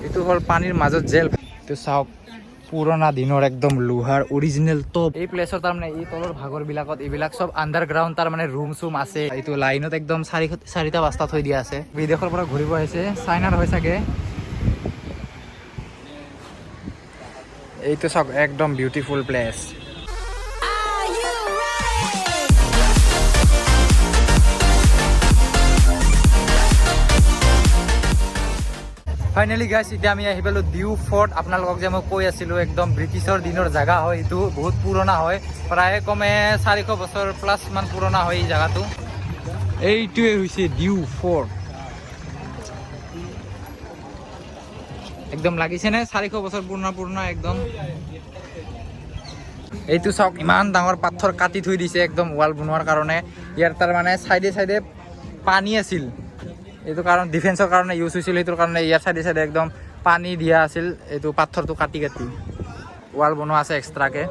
এইটো হ'ল পানীৰ মাজত জেল। এইটো চাওক, পুৰণা দিনৰ একদম লোহাৰ অৰিজিনেল টপ। এই প্লেচৰ তাৰমানে এই তলৰ ভাগৰবিলাকত এইবিলাক চব আণ্ডাৰগ্ৰাউণ্ড তাৰমানে ৰুম চুম আছে। এইটো লাইনত একদম চাৰিটা বাস্তা থৈ দিয়া আছে। বিদেশৰ পৰা ঘূৰিব আহিছে, চাইনাৰ হয় চাগে। এইটো চাওক, একদম beautiful place. Are you ready? Finally গাইছ, এতিয়া আমি আহি পালোঁ ডিউ ফৰ্ট। আপোনালোকক যে মই কৈ আছিলোঁ, একদম ব্ৰিটিছৰ দিনৰ জেগা হয় এইটো, বহুত পুৰণা হয়, প্ৰায় কমে 400 বছৰ প্লাছ মান পুৰণা হয় এই জেগাটো। এইটোৱে হৈছে ডিউ ফৰ্ট। একদম লাগিছেনে 400 বছৰ পুৰণা পুৰণা একদম? এইটো চাওক, ইমান ডাঙৰ পাথৰ কাটি থৈ দিছে একদম ৱাল বনোৱাৰ কাৰণে। ইয়াৰ তাৰমানে চাইডে চাইডে পানী আছিল, এইটো কাৰণ ডিফেন্সৰ কাৰণে ইউজ হৈছিল। সেইটোৰ কাৰণে ইয়াৰ চাইডে চাইডে একদম পানী দিয়া আছিল। এইটো পাথৰটো কাটি কাটি ৱাল বনোৱা আছে এক্সট্ৰাকে।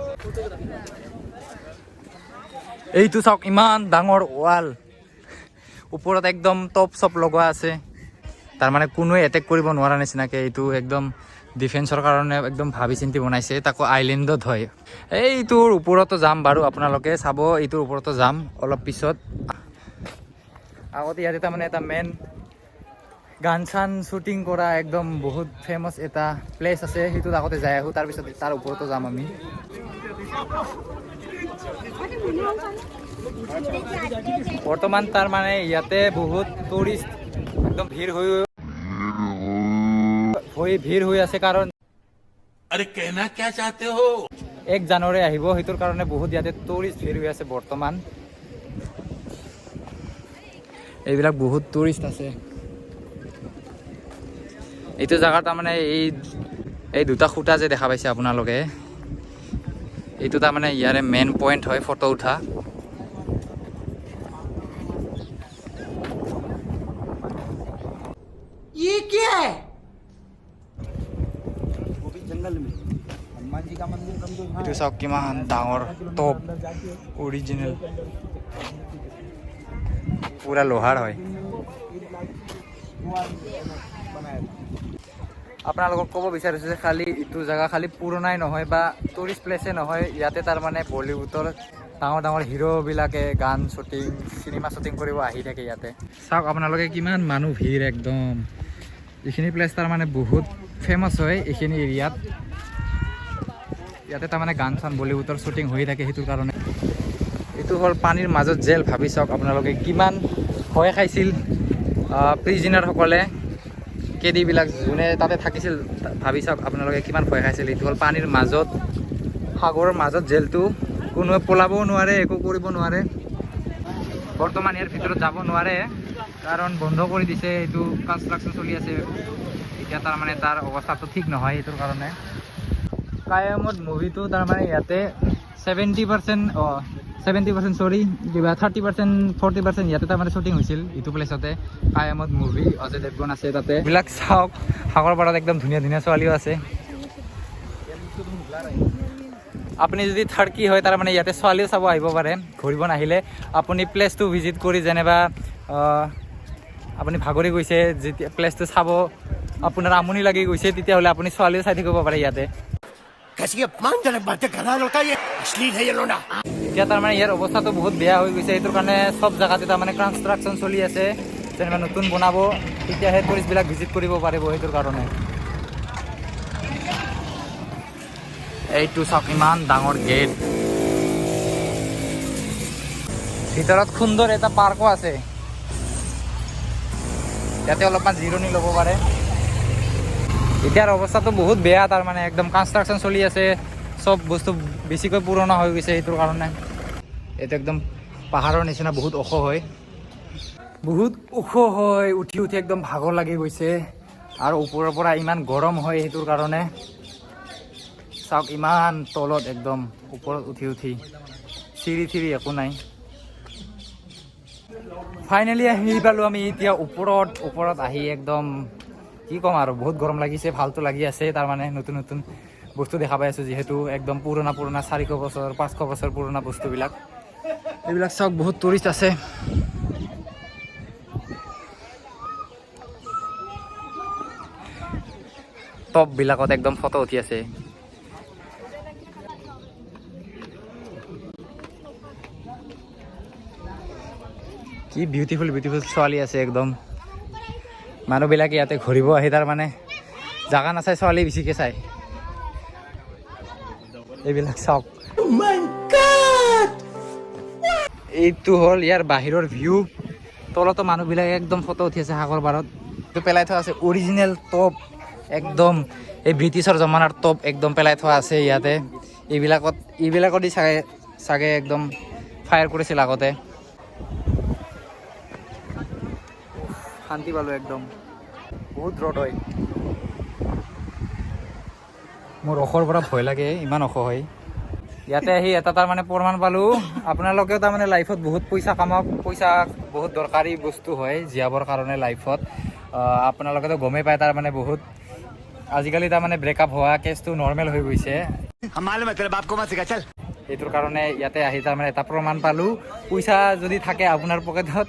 এইটো চাওক, ইমান ডাঙৰ ৱাল, ওপৰত একদম টপ চপ লগোৱা আছে, তাৰমানে কোনোৱে এটেক কৰিব নোৱাৰা নিচিনাকে। এইটো একদম ডিফেন্সৰ কাৰণে একদম ভাবি চিন্তি বনাইছে। তাকো আইলেণ্ডত হয়। এইটোৰ ওপৰতো যাম বাৰু, আপোনালোকে চাব, এইটোৰ ওপৰতো যাম অলপ পিছত। আগতে ইয়াতে তাৰমানে এটা মেইন গান চান শ্বুটিং কৰা একদম বহুত ফেমাছ এটা প্লেচ আছে। সেইটোত আগতে যাই আহোঁ, তাৰপিছত তাৰ ওপৰতো যাম আমি। বৰ্তমান তাৰ মানে ইয়াতে বহুত টুৰিষ্ট একদম ভিৰ হৈ হৈ ভিৰ হৈ আছে, কাৰণ अरे, कहना क्या चाहते हो? 1 জানুৱাৰী আহিব, সেইটোৰ কাৰণে বহুত ইয়াতে টুৰিষ্ট ভিৰ হৈ আছে বৰ্তমান। এইবিলাক বহুত টুৰিষ্ট আছে। এইটো জেগা তাৰমানে এই এই দুটা খুঁটা যে দেখা পাইছে আপোনালোকে, এইটো তাৰমানে ইয়াৰে মেইন পইণ্ট হয় ফটো উঠা। ये क्या है? वो भी जंगल में हनुमान जी का मंदिर कम এইটো চাওক, কিমান ডাঙৰ টপ, অৰিজিনেল পুৰা লোহাৰ হয়। আপোনালোকক ক'ব বিচাৰিছোঁ যে খালি এইটো জেগা খালি পুৰণাই নহয় বা টুৰিষ্ট প্লেচে নহয়, ইয়াতে তাৰমানে বলিউডৰ ডাঙৰ ডাঙৰ হিৰ'বিলাকে গান শ্বুটিং, চিনেমা শ্বুটিং কৰিব আহি থাকে ইয়াতে। চাওক আপোনালোকে, কিমান মানুহ ভিৰ একদম। এইখিনি প্লেচ তাৰমানে বহুত ফেমাছ হয় এইখিনি এৰিয়াত। ইয়াতে তাৰমানে গান চান বলিউডৰ শ্বুটিং হৈ থাকে, সেইটোৰ কাৰণে। এইটো হ'ল পানীৰ মাজত জেল। ভাবি চাওক আপোনালোকে, কিমান ভয় খাইছিল প্ৰিজিনাৰসকলে, কেদিবিলাক যোনে তাতে থাকিছিল। ভাবি চাওক আপোনালোকে, কিমান ভয় খাইছিল। এইটো হ'ল পানীৰ মাজত, সাগৰৰ মাজত জেলটো, কোনোৱে পলাবও নোৱাৰে, একো কৰিব নোৱাৰে। বৰ্তমান ইয়াৰ ভিতৰত যাব নোৱাৰে, কাৰণ বন্ধ কৰি দিছে। এইটো কনষ্ট্ৰাকশ্যন চলি আছে এতিয়া, তাৰমানে তাৰ অৱস্থাটো ঠিক নহয় সেইটোৰ কাৰণে। কায়ামত মুভিটো তাৰমানে ইয়াতে 70%, অঁ, 70% চৰি, কিবা 30%, 40% ইয়াতে তাৰমানে শ্বুটিং হৈছিল এইটো প্লেচতে। কায়ামত মুভি, অজয় দেৱগন আছে তাতে। এইবিলাক চাওক, সাগৰ পাৰত একদম ধুনীয়া ধুনীয়া ছোৱালীও আছে। আপুনি যদি থাৰ্কি হয়, তাৰমানে ইয়াতে ছোৱালীও চাব আহিব পাৰে। ঘূৰিব নাহিলে আপুনি প্লেচটো ভিজিট কৰি যেনিবা আপুনি ভাগৰি গৈছে, যেতিয়া প্লেচটো চাব আপোনাৰ আমনি লাগি গৈছে, তেতিয়াহ'লে আপুনি ছোৱালীও চাই থাকিব পাৰে ইয়াতে। कैसी अपमानजनक बातें कर रहा है लड़का, ये अश्लील है ये लोना। এতিয়া তাৰমানে ইয়াৰ অৱস্থাটো বহুত বেয়া হৈ গৈছে, সেইটোৰ কাৰণে চব জেগাতে তাৰমানে কনষ্ট্ৰাকশ্যন চলি আছে। যেনিবা নতুন বনাব, তেতিয়াহে টুৰিষ্টবিলাক ভিজিট কৰিব পাৰিব, সেইটোৰ কাৰণে। এইটো চাওক, ইমান ডাঙৰ গেট, ভিতৰত সুন্দৰ এটা পাৰ্কো আছে। ইয়াতে অলপমান জিৰণি ল'ব পাৰে। এতিয়াৰ অৱস্থাটো বহুত বেয়া, তাৰমানে একদম কনষ্ট্ৰাকশ্যন চলি আছে, চব বস্তু বেছিকৈ পুৰণা হৈ গৈছে, সেইটোৰ কাৰণে। এইটো একদম পাহাৰৰ নিচিনা বহুত ওখ হয়, বহুত ওখ হয়। উঠি উঠি একদম ভাগৰ লাগি গৈছে আৰু ওপৰৰ পৰা ইমান গৰম হয়, সেইটোৰ কাৰণে। চাওক, ইমান তলত একদম ওপৰত উঠি উঠি, চিৰি চিৰি একো নাই। ফাইনেলি আহি পালোঁ আমি এতিয়া ওপৰত। ওপৰত আহি একদম কি ক'ম আৰু, বহুত গৰম লাগিছে, ভালটো লাগি আছে। তাৰমানে নতুন নতুন বস্তু দেখা পাই আছোঁ, যিহেতু একদম পুৰণা পুৰণা 400 বছৰ, 500 বছৰ পুৰণা বস্তুবিলাক। এইবিলাক চাওক, বহুত টুৰিষ্ট আছে। টপবিলাকত একদম ফটো উঠি আছে। কি বিউটিফুল বিউটিফুল ছোৱালী আছে একদম। মানুহবিলাকে ইয়াতে ঘূৰিব আহি তাৰমানে জাগা নাচাই ছোৱালী বেছিকৈ চায়। এইবিলাক চাওক, এইটো হ'ল ইয়াৰ বাহিৰৰ ভিউ। তলতো মানুহবিলাক একদম ফটো উঠি আছে সাগৰ পাৰত। এইটো পেলাই থোৱা আছে অৰিজিনেল টপ, একদম এই ব্ৰিটিছৰ জমানাৰ টপ একদম পেলাই থোৱা আছে ইয়াতে। এইবিলাকত চাগে চাগে একদম ফায়াৰ কৰিছিল আগতে। শান্তি পালোঁ একদম। বহুত ৰ'দ হয়, মোৰ অসৰ পৰা ভয় লাগে, ইমান ওখ হয়। ইয়াতে আহি এটা তাৰমানে প্ৰমাণ পালোঁ, আপোনালোকেও তাৰমানে লাইফত বহুত পইচা কামাওক, পইচা বহুত দৰকাৰী বস্তু হয় জীয়াবৰ কাৰণে লাইফত। আপোনালোকেতো গমেই পায় তাৰমানে বহুত আজিকালি তাৰমানে ব্ৰেকআপ হোৱা কেছটো নৰ্মেল হৈ গৈছে। हम मालूम है तेरे बाप को मत सिखा, चल। সেইটোৰ কাৰণে ইয়াতে আহি তাৰমানে এটা প্ৰমাণ পালোঁ, পইচা যদি থাকে আপোনাৰ পকেটত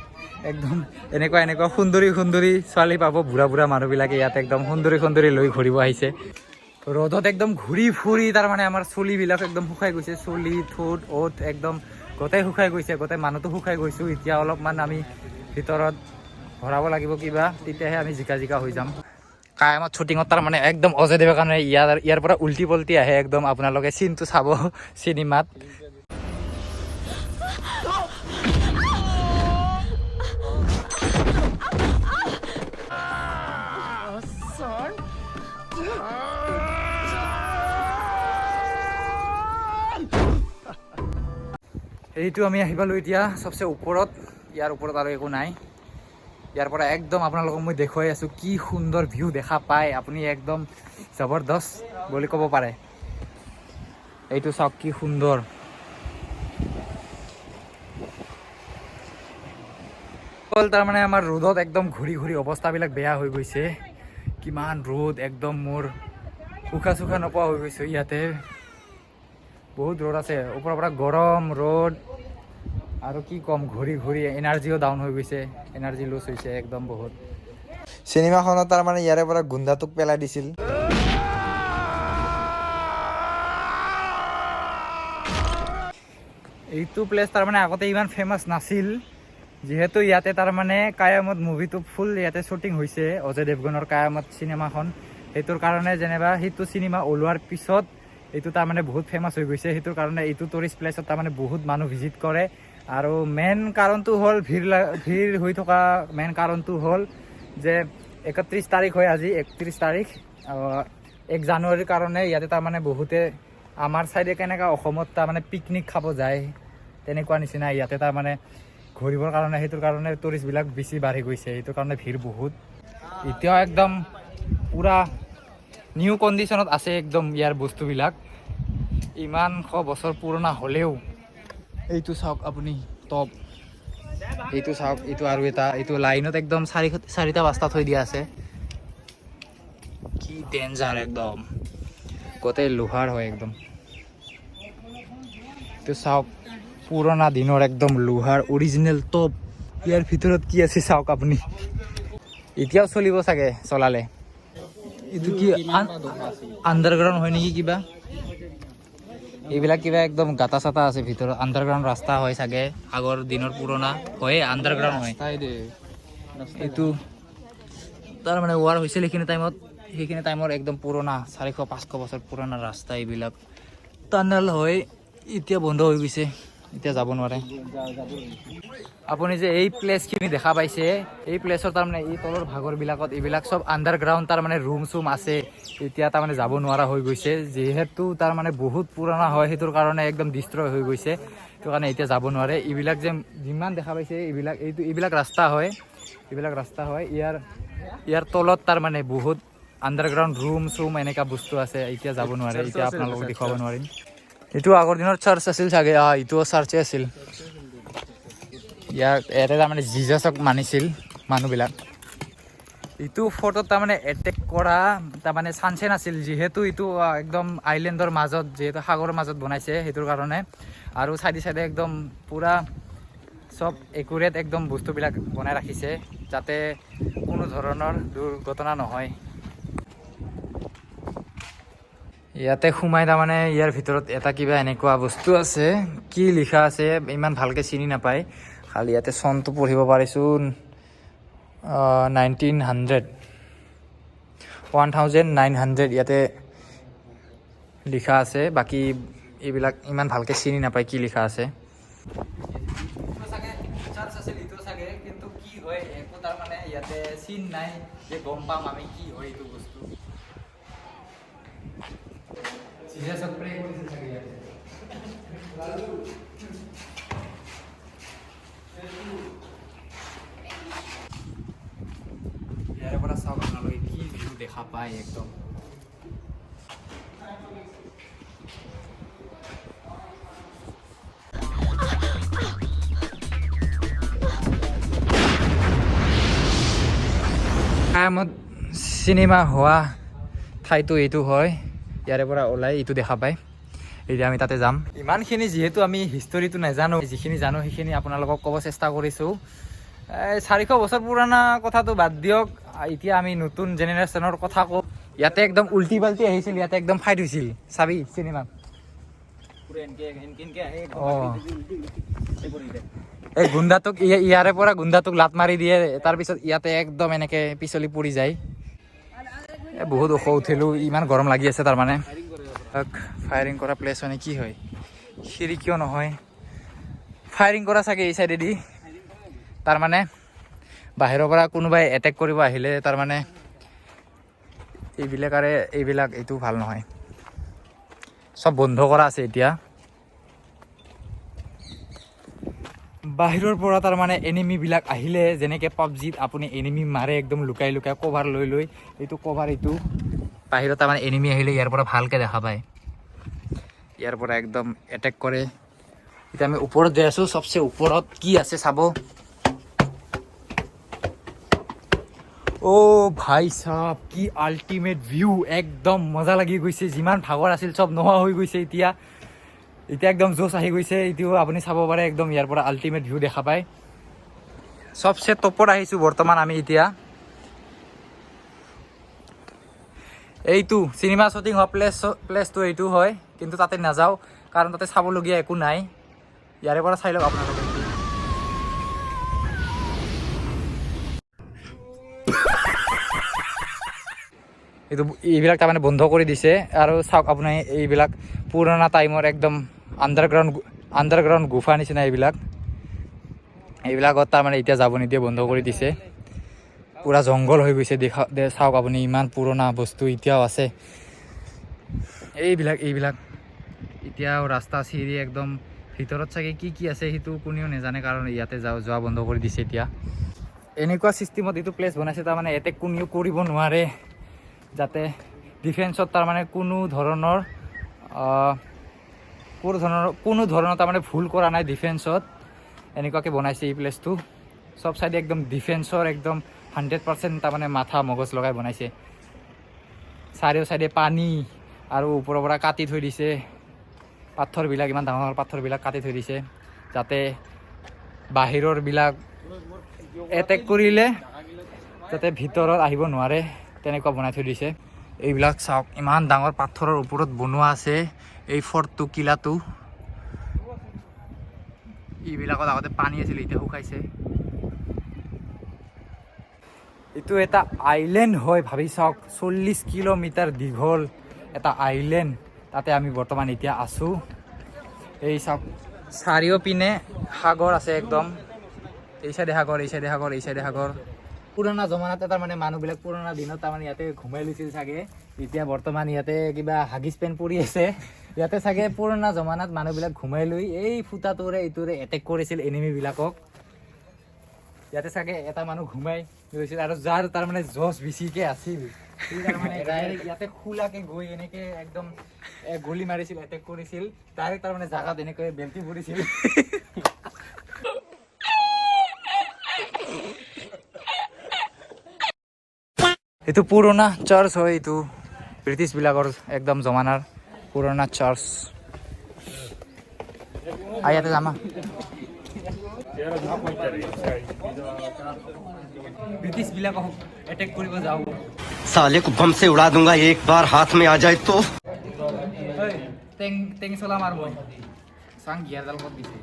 একদম এনেকুৱা এনেকুৱা সুন্দৰী সুন্দৰী ছোৱালী পাব। বুঢ়া বুঢ়া মানুহবিলাকে ইয়াত একদম সুন্দৰী সুন্দৰী লৈ ঘূৰিব আহিছে। ৰ'দত একদম ঘূৰি ফুৰি তাৰমানে আমাৰ চুলিবিলাক একদম শুকাই গৈছে, চুলি ঠোঁট ওঁঠ একদম গোটেই শুকাই গৈছে, গোটেই মানুহটো শুকাই গৈছোঁ। এতিয়া অলপমান আমি ভিতৰত ভৰাব লাগিব কিবা, তেতিয়াহে আমি জিকা জিকা হৈ যাম। কায়ামত শ্বুটিঙত তাৰমানে একদম অজয় দেৱৰ কাৰণে ইয়াৰ পৰা উল্টি পল্টি আহে একদম। আপোনালোকে চিনটো চাব চিনেমাত। এইটো আমি আহি পালোঁ এতিয়া চবচে ওপৰত। ইয়াৰ ওপৰত আৰু একো নাই। ইয়াৰ পৰা একদম আপোনালোকক মই দেখুৱাই আছোঁ কি সুন্দৰ ভিউ দেখা পায়, আপুনি একদম জবৰদস্ত বুলি ক'ব পাৰে। এইটো চাওক কি সুন্দৰ। অকল তাৰমানে আমাৰ ৰ'দত একদম ঘূৰি ঘূৰি অৱস্থাবিলাক বেয়া হৈ গৈছে। কিমান ৰ'দ, একদম মোৰ উশাহ চুশাহ নোপোৱা হৈ গৈছোঁ। ইয়াতে বহুত ৰ'দ আছে, ওপৰৰ পৰা গৰম ৰ'দ আৰু কি ক'ম, ঘূৰি ঘূৰি এনাৰ্জিও ডাউন হৈ গৈছে, এনাৰ্জি লছ হৈছে একদম বহুত। চিনেমাখনত তাৰমানে ইয়াৰে পৰা গুণ্ডাটোক পেলাই দিছিল। এইটো প্লেচ তাৰমানে আগতে ইমান ফেমাছ নাছিল, যিহেতু ইয়াতে তাৰমানে কায়ামত মুভিটো ফুল ইয়াতে শ্বুটিং হৈছে, অজয় দেৱগনৰ কায়ামত চিনেমাখন। সেইটোৰ কাৰণে যেনিবা সেইটো চিনেমা ওলোৱাৰ পিছত এইটো তাৰমানে বহুত ফেমাছ হৈ গৈছে। সেইটোৰ কাৰণে এইটো টুৰিষ্ট প্লেচত তাৰমানে বহুত মানুহ ভিজিট কৰে। আৰু মেইন কাৰণটো হ'ল ভিৰ হৈ থকা মেইন কাৰণটো হ'ল যে 31 তাৰিখ হয় আজি, 31 তাৰিখ, 1 জানুৱাৰীৰ কাৰণে ইয়াতে তাৰমানে বহুতে আমাৰ চাইডে কেনেকুৱা অসমত তাৰমানে পিকনিক খাব যায় তেনেকুৱা নিচিনা ইয়াতে তাৰমানে ঘূৰিবৰ কাৰণে, সেইটোৰ কাৰণে টুৰিষ্টবিলাক বেছি বাঢ়ি গৈছে, সেইটোৰ কাৰণে ভিৰ বহুত। এতিয়াও একদম পূৰা নিউ কণ্ডিশ্যনত আছে একদম ইয়াৰ বস্তুবিলাক, ইমান শ বছৰ পুৰণা হ'লেও। এইটো চাওক আপুনি টপ, এইটো চাওক, এইটো আৰু এটা, এইটো লাইনত একদম চাৰিটা পাঁচটা থৈ দিয়া আছে। কি ডেঞ্জাৰ একদম, গোটেই লোহাৰ হয় একদম। এইটো চাওক পুৰণা দিনৰ একদম লোহাৰ অৰিজিনেল টপ। ইয়াৰ ভিতৰত কি আছে চাওক আপুনি, এতিয়াও চলিব চাগে চলালে। এইটো কি আণ্ডাৰগ্ৰাউণ্ড হয় নেকি কিবা, এইবিলাক কিবা একদম গাটা চাটা আছে ভিতৰত, আণ্ডাৰগ্ৰাউণ্ড ৰাস্তা হয় চাগে, আগৰ দিনৰ পুৰণা হয়, আণ্ডাৰগ্ৰাউণ্ড হয়। এইটো তাৰমানে ৱাৰ হৈছিল সেইখিনি টাইমত, সেইখিনি টাইমৰ একদম পুৰণা 400-500 বছৰ পুৰণা ৰাস্তা এইবিলাক টানেল হয়, এতিয়া বন্ধ হৈ গৈছে, এতিয়া যাব নোৱাৰে। আপুনি যে এই প্লেচখিনি দেখা পাইছে, এই প্লেচৰ তাৰমানে এই তলৰ ভাগৰবিলাকত এইবিলাক চব আণ্ডাৰগ্ৰাউণ্ড তাৰমানে ৰুম চুম আছে, এতিয়া তাৰমানে যাব নোৱাৰা হৈ গৈছে, যিহেতু তাৰমানে বহুত পুৰণা হয়, সেইটোৰ কাৰণে একদম ডিষ্ট্ৰয় হৈ গৈছে, সেইটো কাৰণে এতিয়া যাব নোৱাৰে। এইবিলাক যে যিমান দেখা পাইছে এইবিলাক, এইটো এইবিলাক ৰাস্তা হয়, এইবিলাক ৰাস্তা হয়, ইয়াৰ তলত তাৰমানে বহুত আণ্ডাৰগ্ৰাউণ্ড ৰুম চুম এনেকুৱা বস্তু আছে, এতিয়া যাব নোৱাৰে, এতিয়া আপোনালোকক দেখুৱাব নোৱাৰিম। এইটো আগৰ দিনৰ চাৰ্চ আছিল চাগে, এইটোও চাৰ্চে আছিল। ইয়াতে তাৰমানে জিজাছক মানিছিল মানুহবিলাক। এইটো ফটোত তাৰমানে এটেক কৰা তাৰমানে চান্সে নাছিল, যিহেতু এইটো একদম আইলেণ্ডৰ মাজত, যিহেতু সাগৰৰ মাজত বনাইছে সেইটোৰ কাৰণে। আৰু চাইডে চাইডে একদম পূৰা চব একুৰেট একদম বস্তুবিলাক বনাই ৰাখিছে, যাতে কোনো ধৰণৰ দুৰ্ঘটনা নহয়। ইয়াতে সোমাই তাৰমানে ইয়াৰ ভিতৰত এটা কিবা এনেকুৱা বস্তু আছে, কি লিখা আছে ইমান ভালকৈ চিনি নাপায়, খালি ইয়াতে চনটো পঢ়িব পাৰিছোঁ, 1900, 1900 ইয়াতে লিখা আছে। বাকী এইবিলাক ইমান ভালকৈ চিনি নাপায় কি লিখা আছে। চাগে কিন্তু কি হয় একো তাৰমানে ইয়াতে চিন নাই যে গম পাম আমি কি হয় এইটো বস্তু। জিজাছক প্ৰে কৰিছে চাগে ইয়াতে। ইয়াৰে পৰা চাওক আপোনালোকে কি ভিউ দেখা পায় একদম। টাইমত চিনেমা হোৱা ঠাইটো এইটো হয়, ইয়াৰে পৰা ওলাই এইটো দেখা পায়। এতিয়া আমি তাতে যাম। ইমানখিনি যিহেতু আমি হিষ্টৰীটো নাজানো, যিখিনি জানো সেইখিনি আপোনালোকক ক'ব চেষ্টা কৰিছোঁ। 400 বছৰ পুৰণা কথাটো বাদ দিয়ক, এতিয়া আমি নতুন জেনেৰেশ্যনৰ কথা কওঁ। ইয়াতে একদম উল্টি পাল্টি আহিছিল, ইয়াতে একদম ফাইট হৈছিল চাবি চিনেমাত। অঁ, এই গুণ্ডাটোক ইয়াৰে পৰা গুণ্ডাটোক লাত মাৰি দিয়ে, তাৰপিছত ইয়াতে একদম এনেকে পিছলি পৰি যায়। বহুত ওখ উঠিলোঁ, ইমান গৰম লাগি আছে তাৰমানে। ফায়াৰিং কৰা প্লেচ মানে কি হয়, খিৰিকীও নহয়, ফায়াৰিং কৰা চাগে এই চাইডেদি। তাৰমানে বাহিৰৰ পৰা কোনোবাই এটেক কৰিব আহিলে তাৰমানে এইবিলাকাৰে এইবিলাক এইটো ভাল নহয়। চব বন্ধ কৰা আছে এতিয়া। বাহিৰৰ পৰা তাৰমানে এনিমিবিলাক আহিলে, যেনেকৈ পাবজিত আপুনি এনিমি মাৰে একদম লুকাই লুকাই কভাৰ লৈ লৈ, এইটো কভাৰ এইটো বাহিৰত তাৰমানে এনিমি আহিলে ইয়াৰ পৰা ভালকৈ দেখা পায়, ইয়াৰ পৰা একদম এটেক কৰে। এতিয়া আমি ওপৰত যাই আছোঁ, চবচে ওপৰত কি আছে চাব। অ' ভাই চাব, কি আল্টিমেট ভিউ, একদম মজা লাগি গৈছে। যিমান ভাগৰ আছিল চব নোহোৱা হৈ গৈছে এতিয়া, এতিয়া একদম জোচ আহি গৈছে। এতিয়াও আপুনি চাব পাৰে একদম ইয়াৰ পৰা আল্টিমেট ভিউ দেখা পায়। চবচে টপত আহিছোঁ বৰ্তমান আমি এতিয়া। এইটো চিনেমা শ্বুটিং হোৱা প্লেচটো এইটো হয়, কিন্তু তাতে নাযাওঁ কাৰণ তাতে চাবলগীয়া একো নাই। ইয়াৰে পৰা চাই লওক আপোনালোকে। এইটো এইবিলাক তাৰমানে বন্ধ কৰি দিছে। আৰু চাওক আপুনি এইবিলাক পুৰণা টাইমৰ একদম আণ্ডাৰগ্ৰাউণ্ড গুফা নিচিনা এইবিলাক, এইবিলাকত তাৰমানে এতিয়া যাব নিদিয়ে, বন্ধ কৰি দিছে। পূৰা জংঘল হৈ গৈছে দেখা চাওক আপুনি, ইমান পুৰণা বস্তু এতিয়াও আছে। এইবিলাক এইবিলাক এতিয়াও ৰাস্তা চিৰি একদম ভিতৰত চাগে কি কি আছে সেইটো কোনেও নাজানে, কাৰণ ইয়াতে যোৱা বন্ধ কৰি দিছে এতিয়া। এনেকুৱা চিষ্টেমত এইটো প্লেচ বনাইছে তাৰমানে ইয়াতে কোনেও কৰিব নোৱাৰে, যাতে ডিফেন্সত তাৰমানে কোনো ধৰণৰ তাৰমানে ভুল কৰা নাই ডিফেন্সত, এনেকুৱাকৈ বনাইছে এই প্লেচটো। চব চাইডে একদম ডিফেন্সৰ একদম 100% তাৰমানে মাথা মগজ লগাই বনাইছে। চাৰিও চাইডে পানী আৰু ওপৰৰ পৰা কাটি থৈ দিছে পাথৰবিলাক, ইমান ডাঙৰ ডাঙৰ পাথৰবিলাক কাটি থৈ দিছে, যাতে বাহিৰৰবিলাক এটেক কৰিলে যাতে ভিতৰত আহিব নোৱাৰে, তেনেকুৱা বনাই থৈ দিছে। এইবিলাক চাওক, ইমান ডাঙৰ পাথৰৰ ওপৰত বনোৱা আছে এই ফৰ্টটো, কিলাটো। এইবিলাকত আগতে পানী আছিল, এতিয়া শুকাইছে। এইটো এটা আইলেণ্ড হয়, ভাবি চাওক, 40 কিলোমিটাৰ দীঘল এটা আইলেণ্ড, তাতে আমি বৰ্তমান এতিয়া আছোঁ। এই চাওক, চাৰিওপিনে সাগৰ আছে একদম, এই চাইডে সাগৰ, এই চাইডে সাগৰ, এই চাইডে সাগৰ। পুৰণা জমানাতে তাৰমানে মানুহবিলাক পুৰণা দিনত তাৰমানে ইয়াতে ঘুমাই লৈছিল চাগে। এতিয়া বৰ্তমান ইয়াতে কিবা হাগিজ পেন পৰি আছে। ইয়াতে চাগে পুৰণা জমানাত মানুহবিলাক ঘুমাই লৈ এই ফুটাটোৰে এইটোৰে এটেক কৰিছিল এনিমিবিলাকক। ইয়াতে চাগে এটা মানুহ ঘুমাই গৈছিল আৰু যাৰ তাৰমানে জচ বেছিকে আছিল সি তাৰমানে ডাইৰেক্ট ইয়াতে খোলাকে গৈ এনেকে একদম গুলি মাৰিছিল, এটেক কৰিছিল ডাইৰেক্ট, তাৰমানে জাগাত এনেকৈ বেল্টি পৰিছিল। এইটো পুৰণা চাৰ্চ হয়, এইটো ব্ৰিটিছবিলাকৰ একদম জমানাৰ পুৰণা চাৰ্চ। ইয়াতে যামা ব্ৰিটিছবিলাকক এটেক কৰিব যাওঁ। साले को बम से उड़ा दूंगा, एक बार हाथ में आ जाए तो। টেং টেং চলাম আৰু মই চাং গিয়াৰডাল ক'ত দিছে।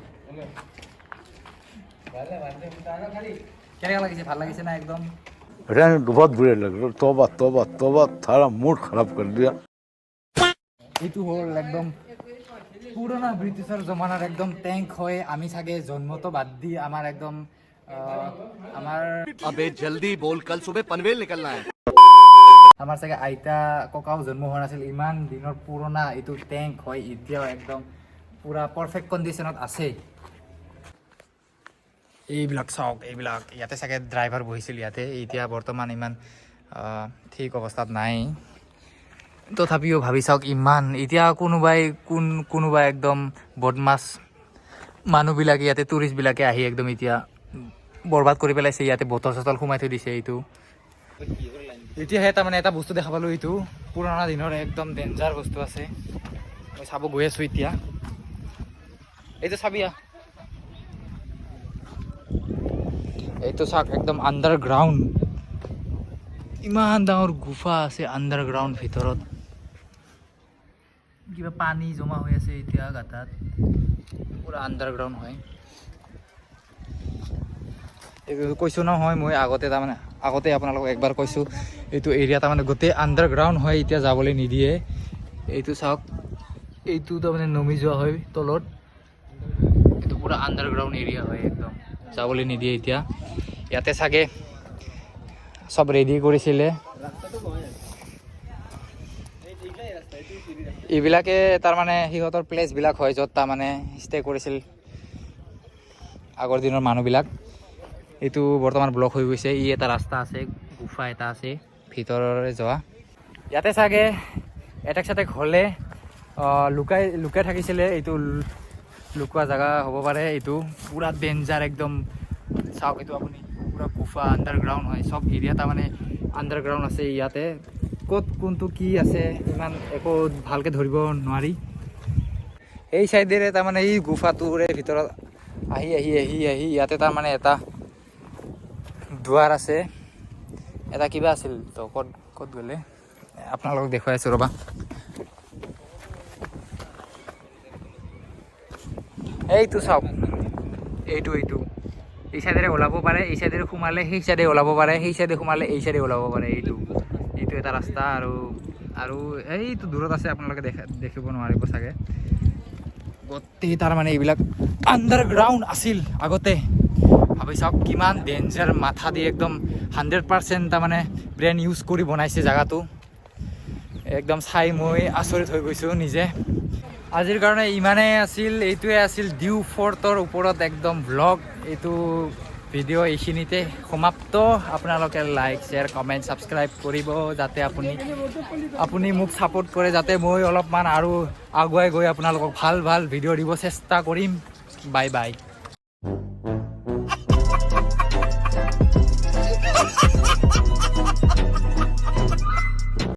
কেনেকুৱা লাগিছে? ভাল লাগিছে না একদম? रहने दो, बहुत बुरे लग रहे। तौबा तौबा तौबा, थारा मूड खराब कर दिया। এইটো হ'ল একদম পুৰণা ব্ৰিটিছৰ জমানাৰ একদম টেংক হয়। আমি চাগে জন্মটো বাদ দি আমাৰ একদম আমাৰ अबे जल्दी बोल, कल सुबह पनवेल निकलना है। আমাৰ চাগে আইতা ককাও জন্ম হোৱা নাছিল। ইমান দিনৰ পুৰণা এইটো টেংক হয়, এতিয়াও একদম পূৰা পাৰফেক্ট কণ্ডিশ্যনত আছে। এইবিলাক চাওক, এইবিলাক ইয়াতে চাগে ড্ৰাইভাৰ বহিছিল ইয়াতে। এতিয়া বৰ্তমান ইমান ঠিক অৱস্থাত নাই। তথাপিও ভাবি চাওক, ইমান এতিয়া কোনোবাই কোনোবা একদম বদমাছ মানুহবিলাকে ইয়াতে, টুৰিষ্টবিলাকে আহি একদম এতিয়া বৰবাদ কৰি পেলাইছে। ইয়াতে বটল চটল সোমাই থৈ দিছে এইটো। এতিয়াহে তাৰমানে এটা বস্তু দেখা পালোঁ, এইটো পুৰণা দিনৰ একদম ডেঞ্জাৰ বস্তু আছে। মই চাব গৈ আছোঁ এতিয়া। এইটো চাবি আহ। এইটো চাওক, একদম আণ্ডাৰগ্ৰাউণ্ড ইমান ডাঙৰ গুফা আছে। আণ্ডাৰগ্ৰাউণ্ড ভিতৰত কিবা পানী জমা হৈ আছে এতিয়া গাঁতাত। পূৰা আণ্ডাৰগ্ৰাউণ্ড হয় এইটো। কৈছোঁ নহয় মই আগতে, তাৰমানে আগতে আপোনালোকক একবাৰ কৈছোঁ, এইটো এৰিয়া তাৰমানে গোটেই আণ্ডাৰগ্ৰাউণ্ড হয়, এতিয়া যাবলৈ নিদিয়ে। এইটো চাওক, এইটো তাৰমানে নমি যোৱা হয় তলত। এইটো পূৰা আণ্ডাৰগ্ৰাউণ্ড এৰিয়া হয়, একদম যাবলৈ নিদিয়ে এতিয়া। ইয়াতে চাগে চব ৰেডি কৰিছিলে। এইবিলাকে তাৰমানে সিহঁতৰ প্লেচবিলাক হয়, য'ত তাৰমানে ষ্টে কৰিছিল আগৰ দিনৰ মানুহবিলাক। এইটো বৰ্তমান ব্লক হৈ গৈছে। ই এটা ৰাস্তা আছে, গুফা এটা আছে ভিতৰৰে যোৱা। ইয়াতে চাগে এটেক চেটেক হ'লে লুকাই লুকাই থাকিছিলে। এইটো লুকোৱা জেগা হ'ব পাৰে। এইটো পূৰা ডেঞ্জাৰ একদম। চাওক এইটো আপুনি, পূৰা গুফা আণ্ডাৰগ্ৰাউণ্ড হয়। চব এৰিয়া তাৰমানে আণ্ডাৰগ্ৰাউণ্ড আছে। ইয়াতে ক'ত কোনটো কি আছে ইমান একো ভালকৈ ধৰিব নোৱাৰি। এই চাইডেৰে তাৰমানে এই গুফাটোৰে ভিতৰত আহি আহি আহি আহি ইয়াতে তাৰমানে এটা দুৱাৰ আছে, এটা কিবা আছিল তো। ক'ত ক'ত গ'লে আপোনালোকক দেখুৱাই আছোঁ, ৰ'বা। এইটো চাওক, এইটো এই চাইডেৰে ওলাব পাৰে। এই চাইডেৰে সোমালে সেই চাইডে ওলাব পাৰে, সেই চাইডে সোমালে এই চাইডে ওলাব পাৰে। এইটো এটা ৰাস্তা আৰু আৰু এইটো দূৰত আছে, আপোনালোকে দেখিব নোৱাৰিব চাগে। গোটেই তাৰমানে এইবিলাক আণ্ডাৰগ্ৰাউণ্ড আছিল আগতে। ভাবি চাওক কিমান ডেঞ্জাৰ, মাথা দি একদম 100% তাৰমানে ব্ৰেইন ইউজ কৰি বনাইছে জেগাটো। একদম চাই মই আচৰিত হৈ গৈছোঁ নিজে। আজিৰ কাৰণে ইমানেই আছিল। এইটোৱে আছিল ডিউ ফৰ্টৰ ওপৰত একদম ভ্লগ। এইটো ভিডিঅ' এইখিনিতে সমাপ্ত। আপোনালোকে লাইক, শ্বেয়াৰ, কমেণ্ট, ছাবস্ক্ৰাইব কৰিব, যাতে আপুনি আপুনি মোক ছাপোৰ্ট কৰে, যাতে মই অলপমান আৰু আগুৱাই গৈ আপোনালোকক ভাল ভাল ভিডিঅ' দিব চেষ্টা কৰিম। Bye bye.